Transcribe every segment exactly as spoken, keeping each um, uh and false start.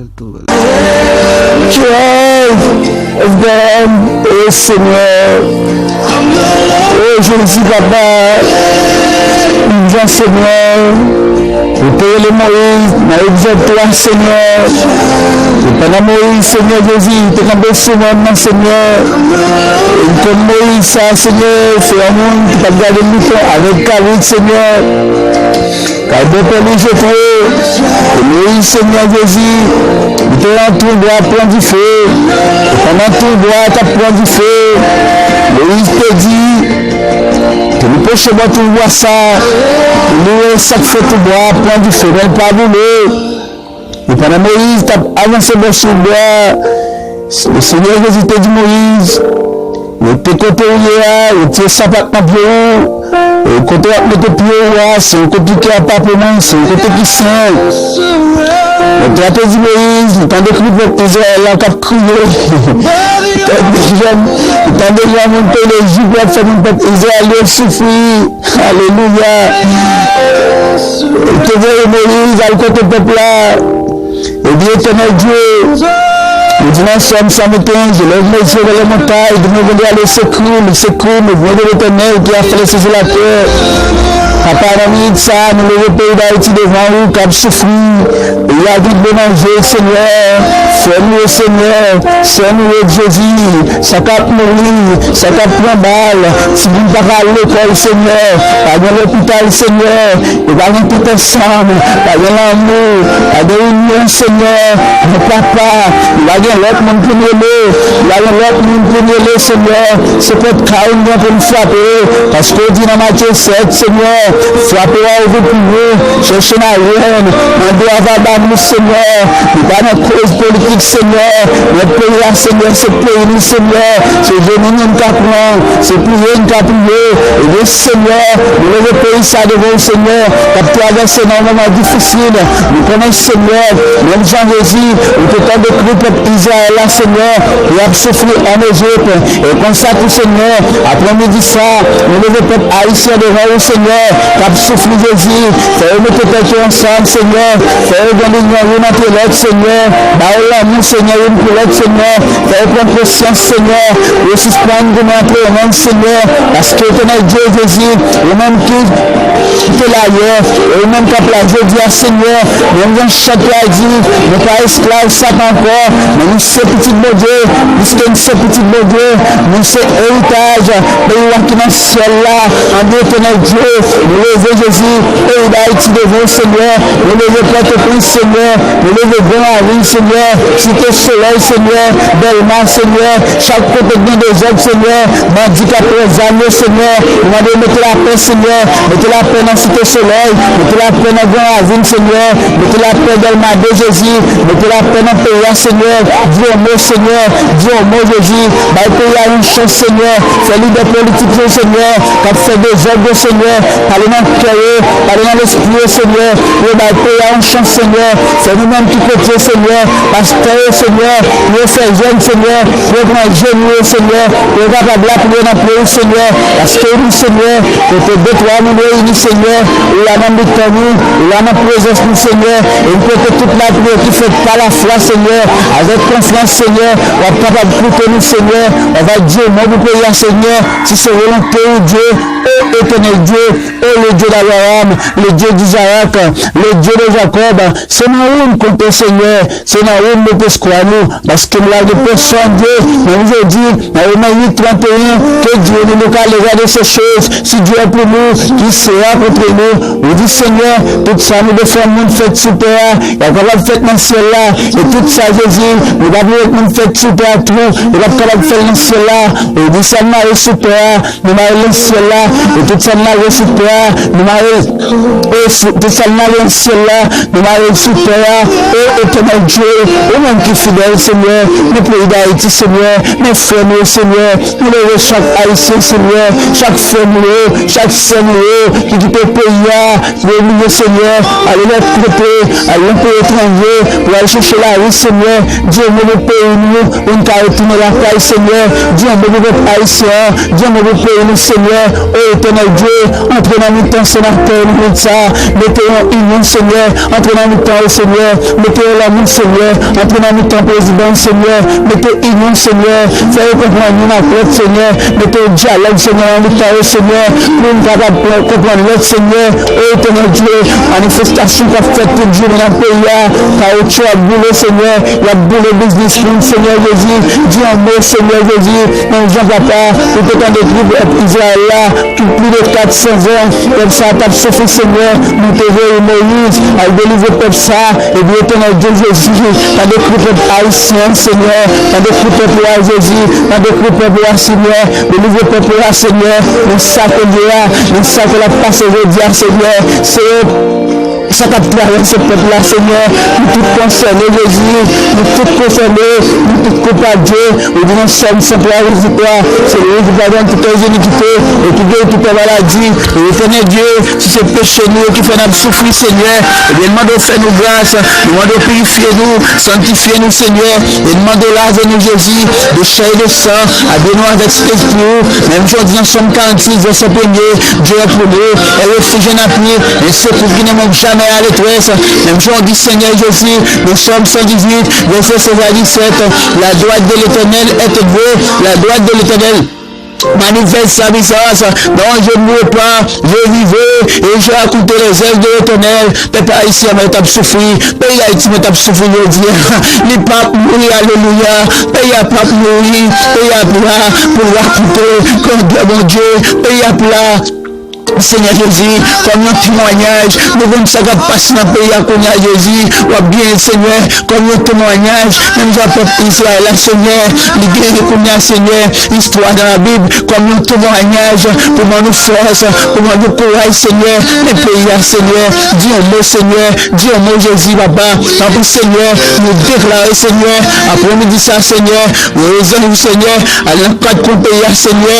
Joy of God, o Senyè, o Jezi, Papa, m jan Senyè, ou te rele Moyiz nan egzòd twa, Senyè, e pandan Moyiz, Senyè Jezi, te kanpe sou mòn nan, Senyè, e m konn Moyiz sa, Senyè, se yon moun ki t ap gade mouton avèk kabrit, Senyè. Kay bòpè li Jetwo, e Moyiz, Senyè Jezi, li te nan twou bwa pran dife. E pandan twou bwa a t ap pran dife, Moyiz te di, ke li pwoche bò twou bwa sa, li wè sa k fè twou bwa a pran dife, men l pa boule. E pandan Moyiz t ap avanse bò twou bwa a, Se- Senyè Jezi te di Moyiz, rete kote w ye a, retire sapat nan pye w, e kote w ap mete pye w a, se yon kote ki apa pou mwen, se yon kote ki sen. Mèt la te di Moyiz, li tande kri pèp Izrayèl la k ap kriye. Li tande jan, li tande jan moun peye jip y ap fè moun pèp Izrayèl yo soufri. Alelouya. Li te voye Moyiz al kote pèp la. Ebyen, Etènèl Dye, li di nan Sòm san venteyen, je lève mes yeux vers les montagnes, d'où me viendra le secours, le secours me vient de l'Éternel qui a fait les cieux et la terre. Papa, nan minit sa a, nou leve peyi Dayiti devan ou, k ap soufri. Peyi a gen dlo nan je, Senyè. Frè nou yo, Senyè. Sè nou yo, Jezi. Sa k ap mouri, sa k ap pran bal. Timoun pa ka al lekòl, Senyè. Pa gen lopital, Senyè. E pa gen tèt ansanm, pa gen lanmou, pa gen inyon, Senyè. Men papa, nou pa gen lòt moun pou n rele, nou pa gen lòt moun pou n rele, Senyè. Se pòt kay ou n gen pou n frape, paske w di nan Matye sèt, Senyè, frape w a ouvri pou nou, chèche n a jwenn, mande w a va ba nou, Senyè. Nou pa nan koz politik, Senyè, men peyi a, Senyè, se peyi nou, Senyè. Se jenou nou n ka pran, se priye n ka priye. Ebyen, Senyè, nou leve peyi sa devan w, Senyè, k ap travèse nan yon moman difisil. Nou konnen, Senyè, menm jan Jezi, ou te tande kri pèp Izrayèl la, Senyè, y ap soufri ann Ejip. E konsa tou, Senyè, aprèmidi sa, nou leve pèp ayisyen devan ou, Senyè, k ap soufri, Jezi. Fè yo mete tèt yo ansanm, Senyè. Fè yo gen linyon youn ant lòt, Senyè. Ba yo lanmou, Senyè, youn pou lòt, Senyè. Fè yo pran konsyans, Senyè, pou yo sispann goumen ant yo menm, Senyè, paske Etènèl Dye, Jezi, ou menm ki te la yè, e ou menm k ap la jodi a, Senyè, menm jan chant la di, nou pa esklav Satan ankò, men nou se pitit Bondye, piske nou se pitit Bondye, nou se eritaj peyi w a ki nan syèl la, an Etènèl Dye, nou leve Jezi, peyi Dayiti devan w, Senyè, nou leve Pòtoprens, Senyè, nou leve Gran Ravin, Senyè, Site Solèy, Senyè, Dèlma, Senyè, chak kote k gen dezòd, Senyè, bandi k ap pran zam yo, Senyè, nou mande w mete lapè, Senyè, mete lapè nan Site Solèy, mete lapè nan Gran Ravin, Senyè, mete lapè Dèlma de, Jezi, mete lapè nan peyi a, Senyè, di yon mo, Senyè, di yon mo, Jezi, bay peyi a yon chans, Senyè, fè lidè politik yo, Senyè, k ap fè dezòd yo, Senyè, pale nan kè yo, pale nan lespri yo, Senyè, pou yo bay peyi a yon chans, Senyè, fè nou menm ki kote, Senyè, pastè yo, Senyè, pou yo fè jèn, Senyè, pou yo pran jèn yo, Senyè, pou yo kapab lapriyè nan pye w, Senyè, paske ou di, Senyè, kote de twa moun reyini, Senyè, ou la nan mitan nou, ou la nan prezans nou, Senyè, e nou kote tout lapriyè ki fèt pa lafwa, Senyè, avèk konfyans, Senyè, w ap kapab koute nou, Senyè, w ap di yon mo pou peyi a, Senyè, si se volonte ou, Dye, o Etènèl Dye, o le Dye d'Abraham, le Dye d'Izarak, le Dye de Jakòb, se nan ou n konte, Senyè, se nan ou n met espwa nou, paske nou pa gen pèsonn, Dye, menm jodi, nan Women uit trannteyen, que Dieu ne nous regarde ces choses, si Dieu est pour nous, qui sera contre nous? Ou di, Senyè, tout sa nou defèt moun fèt sou tè a, y ap kapab fèt nan syèl la, e tout sa, Jezi, nou pa pou fèt moun fèt sou tè a tou, yo p ap kapab fè l nan syèl la. Ou di, sa n mare sou tè a, nou mare l nan syèl la, e tout sa n mare sou tè a, nou mare, e sou- tout sa n mare nan syèl la, nou mare l sou tè a, o Etènèl Dye, o Ou menm ki fidèl, Senyè, nan peyi Dayiti, Senyè, men frè nou yo, Senyè, nou leve chak Ayisyen, Senyè, chak frè nou yo, chak sè nou yo, ki kite peyi a, ki oblije, Senyè, ale lòt kote, ale nan peyi etranje, pou al chèche lavi, Senyè, di yon mo pou peyi nou, pou n ka retounen lakay, Senyè, di yon mo pou pèp ayisyen an, di yon mo pou peyi nou, Senyè, o Etènèl Dye, antre nan mitan senatè yo nan peyi sa, mete yon inyon, Senyè, antre nan mitan yo, Senyè, mete yon lanmou, Senyè, antre nan mitan prezidan, Senyè, mete inyon, Senyè, fè yo konprann youn ak lòt, Senyè, mete yon dyalòg, Senyè, nan mitan yo, Senyè, pou nou kapab konprann lòt, Senyè, o Etènèl Dye, manifestasyon k ap fèt tout jounen nan peyi a, kawotchou ap boule, Senyè, y ap boule biznis moun, Senyè Jezi, di yon mo, Senyè Jezi, menm jan, Papa, ou te tande kri pèp Izrayèl la, ki plis de kat san zan, pèp sa a t ap soufri, Senyè, men w te voye Moyiz al delivre pèp sa a, epi Etènèl Dye Jezi, tande kri pèp ayisyen an, Senyè, tande kri pèp ou a, Jezi, tande kri pèp ou a, Senyè, delivre pèp ou a, Senyè, nan sa ke l ye a, nan sa ke l ap pase jodi a, Senyè, se sa k ap travèse pèp la, Senyè, nou tout konsène, Jezi, nou tout konsène, nou tout koupab, Dye. Ou di nan Sòm san twa, vèsè twa, se li ki padone tout inikite e ki geri tout maladi. E Etènèl Dye, si se peche nou yo ki fè n ap soufri, Senyè, ebyen, n mande w fè nou gras, nou mande w pirifye nou, sanntifye nou, Senyè, e n mande w lave nou, Jezi, de chè e de san, abiye nou avèk Espri w, menm jan w di nan Sòm karannsis, vèsè premye, Dieu est pour nous un refuge, un appui, un secours qui ne manque jamais à la détresse, menm jan w di, Senyè Jezi, nan Sòm san dizuit, vèsè sèz a disèt, la droite de l'Éternel est élevée, la droite de l'Éternel. Manifeste sa puissance dans un jour de repos, je vivrai et je raconterai les œuvres de l'Éternel. Pèp ayisyen an t ap soufri, peyi Dayiti an t ap soufri jodi a. Li p ap mouri, alelouya. Peyi a p ap mouri, peyi a p la pou l rakonte grandè Bondye. Peyi a p la, Senyè Jezi, kòm yon temwayaj, nou konn sa k ap pase nan peyi a kounye a, Jezi, w ap genyen, Senyè, kòm yon temwayaj, menm jan pèp Izrayèl la, Senyè, li genyen kounye a, Senyè, istwa nan Labib, kòm yon temwayaj, pou ban nou fòs, pou ban nou kouraj, Senyè, men peyi a, Senyè, di yon mo, Senyè, di yon mo, Jezi, Papa, tanpri, Senyè, nou deklare, Senyè, aprèmidi sa, Senyè, nou rezolv, Senyè, ale nan kat kont peyi a, Senyè,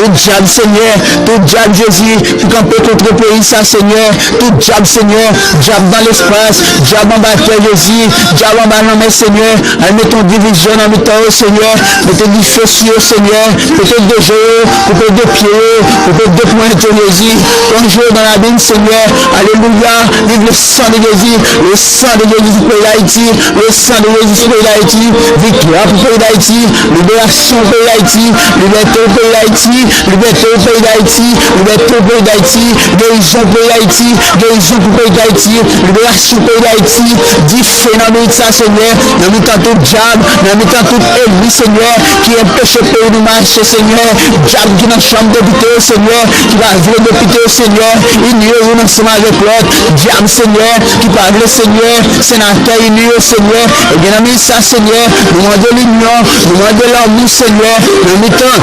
tout dyab, Senyè, tout dyab, Jezi, ki kanpe kont peyi sa, Senyè, tout dyab, Senyè, dyab nan lespas, dyab anba tè, Jezi, dyab anba lanmè, Senyè, al mete yon divizyon nan mitan yo, Senyè, mete dife sou yo, Senyè, mete deje yo, koupe de pye yo, koupe de ponyèt yo, Jezi, plonje yo nan labim, Senyè, alelouya, viv le sang de Jésus, le sang de Jésus sou peyi Dayiti, le sang de Jésus sou peyi Dayiti, viktwa pou peyi Dayiti, liberasyon pou peyi Dayiti, libète pou peyi Dayiti, libète pou peyi Dayiti, libète pou peyi Dayiti, gerizon pou peyi Dayiti, gerizon pou peyi Dayiti, liberasyon pou peyi Dayiti, dife nan minit sa, Senyè, nan mitan tout dyab, nan mitan tout ènmi, Senyè, ki anpeche peyi nou mache, Senyè, dyab ki nan chanm depite yo, Senyè, ki pa vle depite yo, Senyè, ini yo youn ansanm avèk lòt, dyab, Senyè, ki pa vle, Senyè, senatè ini yo, Senyè, ebyen, nan minit sa, Senyè, nou mande linyon, nou mande lanmou, Senyè, nan mitan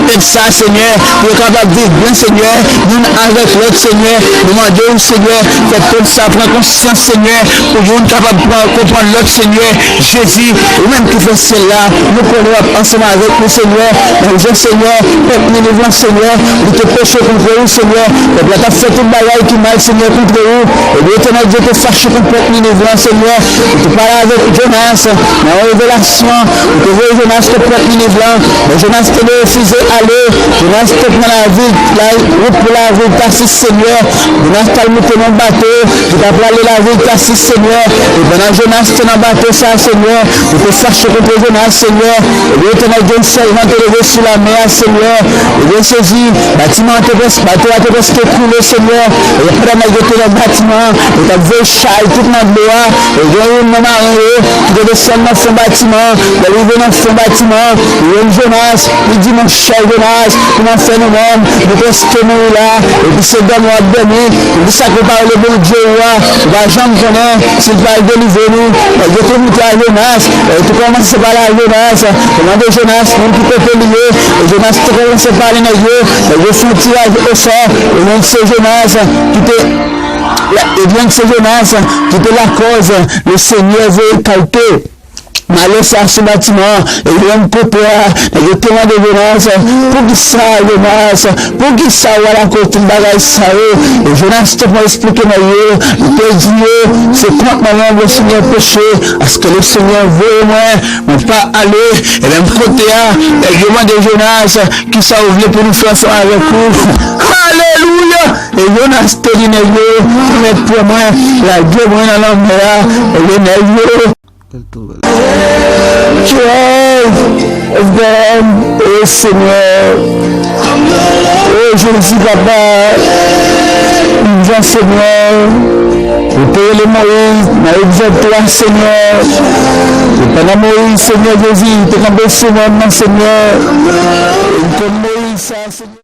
pèp sa, Senyè, pou yo kapab viv byen, Senyè, youn avèk lòt, Senyè, nou mande w, Senyè, fè pèp sa pran konsyans, Senyè, pou youn kapab pran, konprann lòt, Senyè, Jezi, ou menm ki fè syèl la, nou konnen w ap ansanm avèk nou, Senyè, menm jan, Senyè, pèp Niniv lan, Senyè, li te peche kont ou, Senyè, pèp la t ap fè tout bagay ki mal, Senyè, kont ou, ebyen, Etènèl Dye te fache kont pèp Niniv lan, Senyè, li te pale avèk Jonas, nan yon revelasyon, li te voye Jonas kot pèp Niniv lan, men Jonas te refize ale, Jonas te pran lavil, la, wout pou lavil Tasis, Senyè, Jonas t al monte nan bato, ki t ap prale lavil Tasis, Senyè, e pandan Jonas te nan bato sa, Senyè, ou te fache kont Jonas, Senyè, ebyen, Etènèl Dye, yon sèl van te leve sou lamè a, Senyè, ebyen, sezi, batiman an te près-, bato a te prèske koule, Senyè, e pandan nèg yo te nan batiman an, yo t ap voye chay tout nan dlo a, e gen youn nan maren yo ki te desann nan fon batiman an, lè l rive nan fon batiman an, li jwenn Jonas, li di, monchè Jonas, kòman fè nou menm, nou prèske mouri la, epi se dòmi w ap dòmi, poukisa ke w pa rele Bondye ou a, ou pa janm konnen si l pral delivre nou, nèg yo te moute a Jonas, e yo te kòmanse pale a Jonas, kòmande Jonas, menm ki kote li ye, e Jonas te kòmanse pale nèg yo, nèg yo fè yon tiraj osò, e menm se Jonas ki te Ebyen, se Jonas ki te lakòz Lesenyè voye kalte malè sa sou batiman an. E menm kote a, nèg yo te mande Jonas, poukisa, Jonas, poukisa w al akoz tout bagay sa yo? E Jonas te pran esplike nèg yo, li te di yo, se kont mwen menm Lesenyè peche, paske Lesenyè voye mwen, mwen pa ale. E menm kote a, nèg yo mande Jonas, kisa w vle pou nou fè ansanm avèk ou? Alelouya! E Jonas te di nèg yo, pèmèt pran mwen, lage mwen nan lanmè a. E nèg yo, Joy of God, o Senyè, o Jezi, papa, jan Senyè, ou te rele Moyiz nan Egzòd twa, Senyè, e pandan Moyiz, Senyè Jezi, te kanpe sou mòn nan, Senyè, e kòm Moyiz sa, Senyè.